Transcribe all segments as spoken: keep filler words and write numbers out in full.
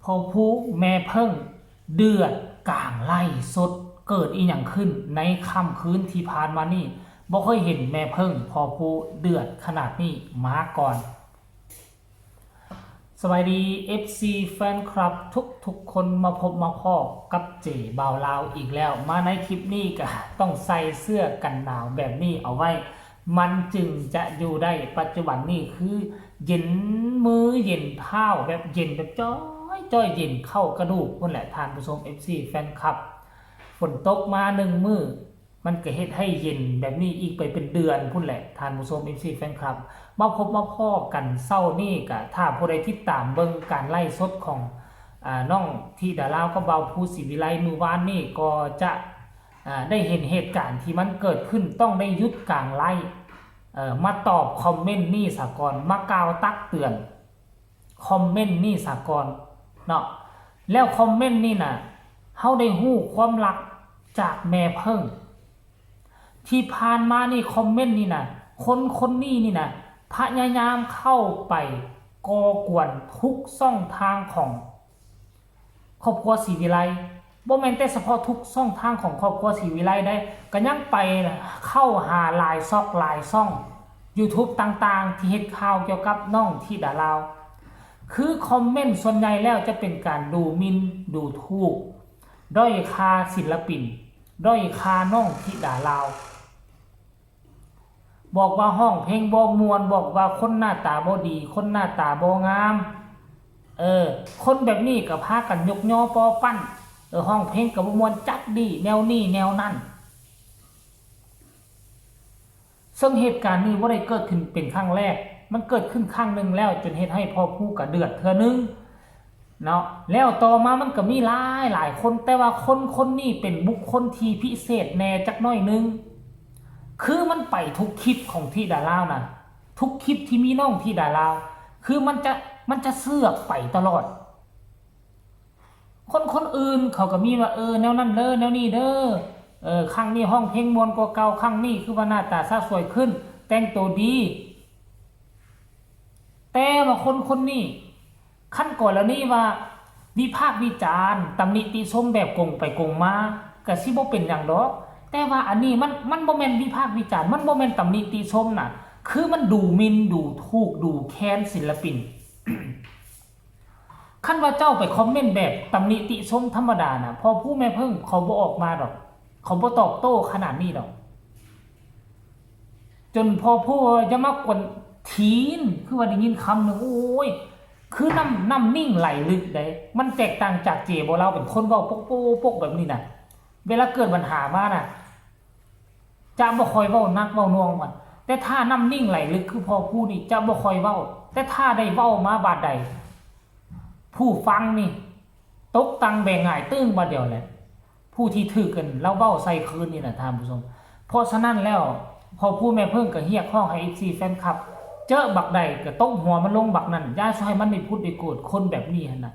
พ่อผู้แม่เพิ่งเดือดกลางไลฟ์สด เกิดอีหยังขึ้นในค่ำคืนที่ผ่านมานี่ บ่เคยเห็นแม่เพิ่งพ่อผู้เดือดขนาดนี้มาก่อน สวัสดี เอฟซี แฟนคลับทุกๆคน มาพบมาพ้อกับเจบ่าวลาวอีกแล้ว มาในคลิปนี้ก็ต้องใส่เสื้อกันหนาวแบบนี้เอาไว้ มันจึงจะอยู่ได้ ปัจจุบันนี่คือเย็นมือเย็นเท้า แบบเย็นแบบจ้อยจ้อย เย็นเข้ากระดูกพุ้นแหละ ท่านผู้ชม เอฟซี แฟนคลับ ฝนตกมาหนึ่งมื้อ มันก็เฮ็ดให้เย็นแบบนี้อีกไปเป็นเดือนพุ้นแหละ ท่านผู้ชม เอฟซี แฟนคลับ มาพบมาพ้อกันเช้านี้ก็ ถ้าผู้ใดติดตามเบิ่งการไลฟ์สดของ อ่า น้องธิดาลาวกับบ่าวภูศรีวิไลมื้อวานนี้ก็จะ อ่า ได้เห็นเหตุการณ์ที่มันเกิดขึ้น ต้องได้หยุดกลางไลฟ์ เอ่อ มาตอบคอมเมนต์นี่ซะก่อน มากล่าวตักเตือนคอมเมนต์นี่ซะก่อนเนาะ แล้วคอมเมนต์นี่น่ะ เฮาได้ฮู้ความลับจากแม่เพิ่ง ที่ผ่านมานี่คอมเมนต์นี่น่ะ คนคนนี้นี่น่ะ พยายามเข้าไปก่อกวนทุกช่องทางของ ครอบครัวศรีวิไล บ่แม่นแต่เฉพาะทุกช่องทางของครอบครัวศรีวิไลได้ ก็ยังไปเข้าหาหลายซอกหลายช่อง YouTube ต่างๆ ที่เฮ็ดข่าวเกี่ยวกับน้องธิดาลาว คือคอมเมนต์ส่วนใหญ่แล้วจะเป็นการดูหมิ่นดูถูก ด้อยค่าศิลปิน ด้อยค่าน้องธิดาลาว บอกว่าฮ้องเพลงบ่ม่วน บอกว่าคนหน้าตาบ่ดี คนหน้าตาบ่งาม เออ คนแบบนี้ก็พากันยกยอปอปั้น เออ ฮ้องเพลงก็บ่ม่วนจักดี แนวนี้แนวนั้น ซึ่งเหตุการณ์นี้บ่ได้เกิดขึ้นเป็นครั้งแรก มันเกิดขึ้นครั้งหนึ่งแล้ว จนเฮ็ดให้พ่อผู้ก็เดือดเทื่อหนึ่ง เนาะ แล้วต่อมามันก็มีหลายหลายคน แต่ว่าคนคนนี้เป็นบุคคลที่พิเศษแน่จักหน่อยหนึ่ง คือมันไปทุกคลิปของธิดาลาวนะ ทุกคลิปที่มีน้องธิดาลาว คือมันจะ มันจะเสือกไปตลอด คนคนอื่นเขาก็มีว่า เออ แนวนั้นเด้อ แนวนี้เด้อ เออ ครั้งนี้ฮ้องเพลงม่วนกว่าเก่า ครั้งนี้คือว่าหน้าตาสะสวยขึ้น แต่งตัวดี แต่ว่าคนคนนี้ คันกรณีว่าวิพากษ์วิจารณ์ ตำหนิติชมแบบกงไปกงมา ก็สิบ่เป็นหยังดอก แต่ว่าอันนี้มัน มันบ่แม่นวิพากษ์วิจารณ์ มันบ่แม่นตำหนิติชมน่ะ คือมันดูหมิ่นดูถูกดูแคลนศิลปิน คันว่าเจ้าไปคอมเมนต์แบบตำหนิติชมธรรมดาน่ะ พ่อผู้แม่เพิ่งเขาบ่ออกมาดอก เขาบ่ตอบโต้ขนาดนี้ดอก จนพ่อผู้อย่ามากวนตีน คือว่าได้ยินคำหนึ่ง โอ้ย คือน้ำ น้ำนิ่งไหลลึกเด้ มันแตกต่างจากเจบ่าวลาว เป็นคนเว้าปกๆๆแบบนี้น่ะ เวลาเกิดปัญหามาน่ะ จะบ่ค่อยเว้าหนักเว้าหน่วงมัน แต่ถ้าน้ำนิ่งไหลลึกคือพ่อผู้นี่จะบ่ค่อยเว้า แต่ถ้าได้เว้ามาบาดใด ผู้ฟังนี่ ตกตังแบ่งหงายตึ้งบาดเดียวแหละ ผู้ที่ถือกันแล้วเว้าใส่คืนนี่นะท่านผู้ชม เพราะฉะนั้นแล้ว พ่อผู้แม่เพิ่งก็เรียกร้องให้ เอฟซี แฟนคลับ เจอบักใดก็ตบหัวมันลงบักนั้น อย่าให้มันได้พูดได้โกรธคนแบบนี้หั่นน่ะ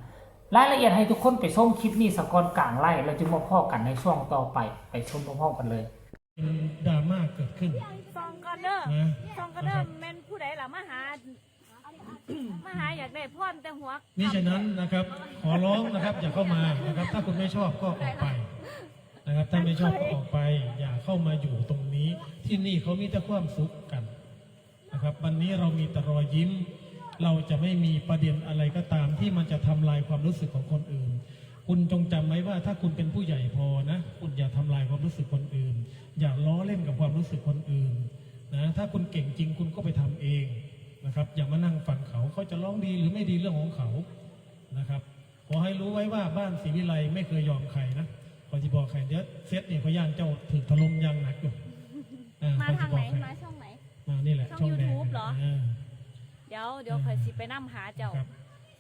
รายละเอียดให้ทุกคนไปชมคลิปนี้สะก่อนกลางไลฟ์ แล้วจึงมาพ้อกันในช่วงต่อไป ไปชมพร้อมๆกันเลย เป็นดราม่าเกิดขึ้น ซองก่อนเด้อ นะ ซองก่อนเด้อ แม่นผู้ใดล่ะมาหา มาหาอยากได้พรแต่หัว มิฉะนั้นนะครับ ขอร้องนะครับอย่าเข้ามานะครับ ถ้าคุณไม่ชอบก็ออกไปนะครับ ถ้าไม่ชอบก็ออกไป อย่าเข้ามาอยู่ตรงนี้ ที่นี่เขามีแต่ความสุขกันนะครับ วันนี้เรามีแต่รอยยิ้ม เราจะไม่มีประเด็นอะไรก็ตามที่มันจะทำลายความรู้สึกของคนอื่น คุณจงจำไว้ว่าถ้าคุณเป็นผู้ใหญ่พอนะ คุณอย่าทำลายความรู้สึกคนอื่น อย่าล้อเล่นกับความรู้สึกคนอื่นนะ ถ้าคุณเก่งจริงคุณก็ไปทำเองนะครับ อย่ามานั่งฟังเขา เขาจะร้องดีหรือไม่ดีเรื่องของเขานะครับ ขอให้รู้ไว้ว่าบ้านศรีวิไลไม่เคยยอมใครนะ ขอจะบอกใครเดี๋ยวเซตนี่ขอย่านเจ้าถือถล่มอย่างหนักอยู่อ่ มาทางไหน ขอจะบอกใคร มาช่องไหน มานี่แหละ ช่อง ช่องแดง YouTube เหรอ อ่า เดี๋ยวเดี๋ยวข่อยสิไปนำหาเจ้า ครับ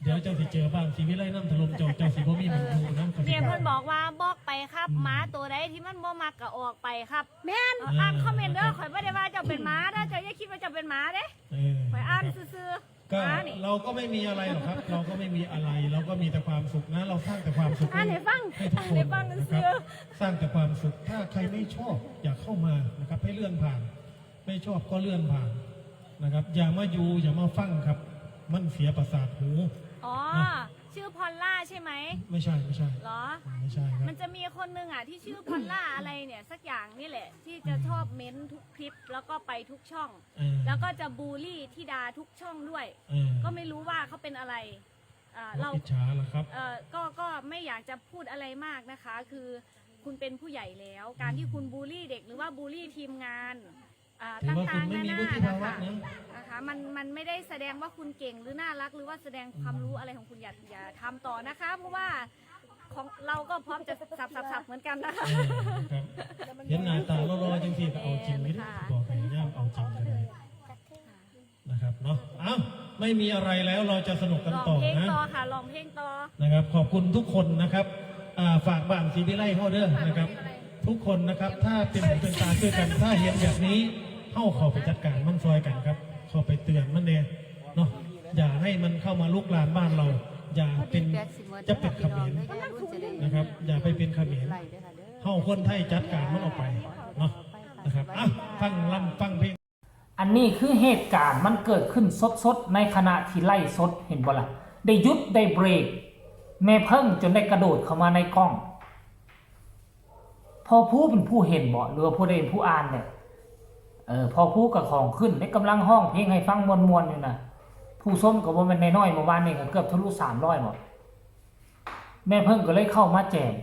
เดี๋ยวเจ้าสิเจอบ้านศรีวิไลน้ำถล่มเจ้า เจ้าสิบ่มีหม่องอยู่นะ เนี่ยเพิ่นบอกว่าบอกไปครับ หมาตัวใดที่มันบ่มักก็ออกไปครับ แม่น อ่า อ่านคอมเมนต์เด้อ ข่อยบ่ได้ว่าเจ้าเป็นหมาเด้อ เจ้าอย่าคิดว่าเจ้าเป็นหมาเด้ เออ ข่อยอ่านซื่อๆ ก็ หมานี่ เราก็ไม่มีอะไรหรอกครับ เราก็ไม่มีอะไร เราก็มีแต่ความสุขนะ เราสร้างแต่ความสุข อ่านให้ฟัง ให้ทุกคน อ่านให้ฟัง นะค ซื่ รับ อ สร้างแต่ความสุข ถ้าใครไม่ชอบอย่าเข้ามานะครับ ให้เลื่อนผ่าน ไม่ชอบก็เลื่อนผ่านนะครับ อย่ามาอยู่อย่ามาฟังครับ มันเสียประสาทหู อ๋อ นะ ชื่อพอลล่าใช่ไหม ไม่ใช่ไม่ใช่ เหรอ ไม่ใช่ครับ มันจะมีคนหนึ่งอ่ะที่ชื่อพอลล่าอะไรเนี่ยสักอย่างนี่แหละ ที่จะชอบเม้นทุกคลิปแล้วก็ไปทุกช่อง เออ แล้วก็จะบูลลี่ธิดาทุกช่องด้วย เออ ก็ไม่รู้ว่าเขาเป็นอะไรอ่า เรา เรา อิจฉาเหรอครับ เออก็ก็ไม่อยากจะพูดอะไรมากนะคะ คือคุณเป็นผู้ใหญ่แล้ว การที่คุณบูลลี่เด็กหรือว่าบูลลี่ทีมงานอ่า ถือว่าคุณ ต่างๆ ไม่ นา มี นา วุฒิภา นะ วะ คะ นะ นะคะมันมันไม่ได้แสดงว่าคุณเก่งหรือน่ารัก หรือว่าแสดงความรู้อะไรของคุณอย่าอย่าทำต่อนะคะ เพราะว่าของเราก็พร้อมจะสับสับสับเหมือนกันนะคะ เออครับเห็นหน้าตาหล่อๆจังซี่ก็เอาจริงไม่ได้ ค่ะ บอกให้ย่ามเอาจริงกันเลยนะครับเนาะเอ้าไม่มีอะไรแล้วเราจะสนุกกัน ร้อง ต่อ เพลง นะ ต่อค่ะร้องเพลงต่อ นะครับขอบคุณทุกคนนะครับอ่าฝากบ้านศรีวิไลเฮาเด้อนะครับ ทุกคนนะครับถ้าเป็นหูเป็นตาช่วยกัน ถ้าเห็นแบบนี้เฮาเข้าไปจัดการมันซอยกันครับ เข้าไปเตือนมันแน่เนาะอย่าให้มันเข้ามาลุกลานบ้านเรา อย่าเป็นจะเป็นเขมรนะครับ อย่าไปเป็นเขมรเฮาคนไทยจัดการมันออกไปเนาะนะครับอ่ะฟังลำฟังเพลง อันนี้คือเหตุการณ์มันเกิดขึ้นสดๆ ในขณะที่ไลฟ์สดเห็นบ่ล่ะ ได้หยุดได้เบรก แม่เพิ่งจนได้กระโดดเข้ามาในกล้อง พอผู้เป็นผู้เห็นบ่หรือว่าผู้ใดเป็นผู้อ่านเนี่ย เออพอผู้กับของขึ้นได้กำลังฮ้องเพลงให้ฟังม่วนๆอยู่นะผู้ชมก็บ่แม่นน้อยๆเมื่อวานนี้ก็เกือบทะลุสามร้อยบ่ แม่เพิ่งก็เลยเข้ามาแจม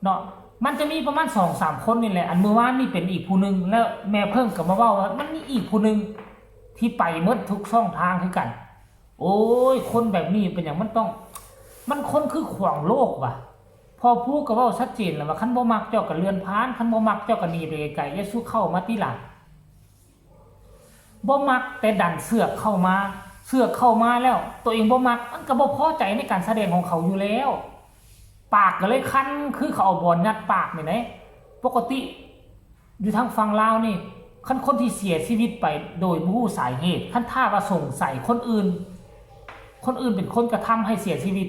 เนาะมันจะมีประมาณสองสามคนนี่แหละ อันเมื่อวานนี่เป็นอีกผู้หนึ่งแล้วแม่เพิ่งก็มาเว้าว่ามันมีอีกผู้หนึ่งที่ไปหมดทุกช่องทางคือกัน โอ้ย คนแบบนี้เป็นอย่างมันต้อง มันคนคือขวางโลกว่ะ พอผู้ก็เว้าชัดเจนแล้วว่าคันบ่มักเจ้าก็เลื่อนผ่านคันบ่มักเจ้าก็หนีไปไกลๆอย่าสู้เข้ามาติหลัง บ่มักแต่ดันเสือกเข้ามา เสือกเข้ามาแล้ว ตัวเองบ่มักมันก็บ่พอใจในการแสดงของเขาอยู่แล้ว ปากก็เลยคันคือเขาเอาบอนยัดปากนี่แหละปกติ อยู่ทางฝั่งลาวนี่คันคนที่เสียชีวิตไปโดยบ่ฮู้สาเหตุคันถ้าว่าสงสัยคนอื่น คนอื่นเป็นคนกระทำให้เสียชีวิต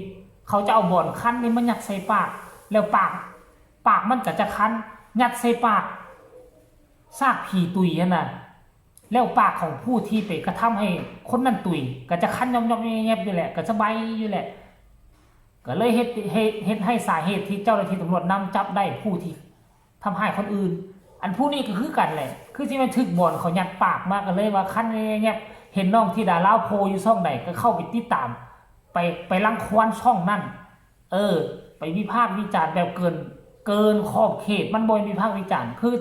เขาจะเอาบอนคันนี่มายัดใส่ปาก แล้วปากปากมันก็จะคัน ยัดใส่ปาก ซากผีตุยหั่นน่ะ แล้วปากของผู้ที่ไปกระทำให้คนนั้นตุยก็จะคันยอบๆแยบๆอยู่แหละก็จะใบอยู่แหละ ก็เลยเฮ็ดเฮ็ดเฮ็ดให้สาเหตุที่เจ้าหน้าที่ตำรวจนำจับได้ผู้ที่ทำร้ายคนอื่น อันผู้นี้ก็คือกันแหละ คือสิแม่นถืกบอนเขายัดปากมาก็เลยว่าคันแยบๆเห็นน้องธิดาลาวโพสต์อยู่ช่องใดก็เข้าไปติดตาม ไปไปรังควานช่องนั้น เออ ไปวิพากษ์วิจารณ์แบบเกินเกินขอบเขตมันบ่แม่นวิพากษ์วิจารณ์คือ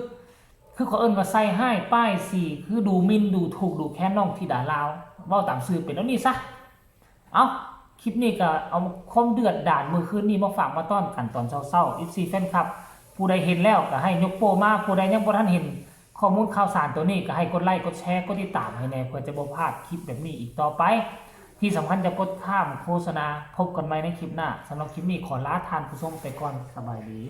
คือเขาเอิ้นว่าใส่ร้ายป้ายสีคือดูหมิ่นดูถูกดูแคลนน้องธิดาลาว เว้าตามซื่อเป็นแนวนี้ซะ เอ้า คลิปนี้ก็เอาความเดือดดาลมื้อคืนนี้มาฝากมาต้อนกันตอนเช้าๆ เอฟซี แฟนคลับ ผู้ใดเห็นแล้วก็ให้ยกโป้มา ผู้ใดยังบ่ทันเห็นข้อมูลข่าวสารตัวนี้ก็ให้กดไลค์กดแชร์กดติดตามให้แหน่เพื่อจะบ่พลาดคลิปแบบนี้อีกต่อไป ที่สำคัญจะกดข้ามโฆษณา พบกันใหม่ในคลิปหน้า สำหรับคลิปนี้ขอลาท่านผู้ชมไปก่อน สบายดี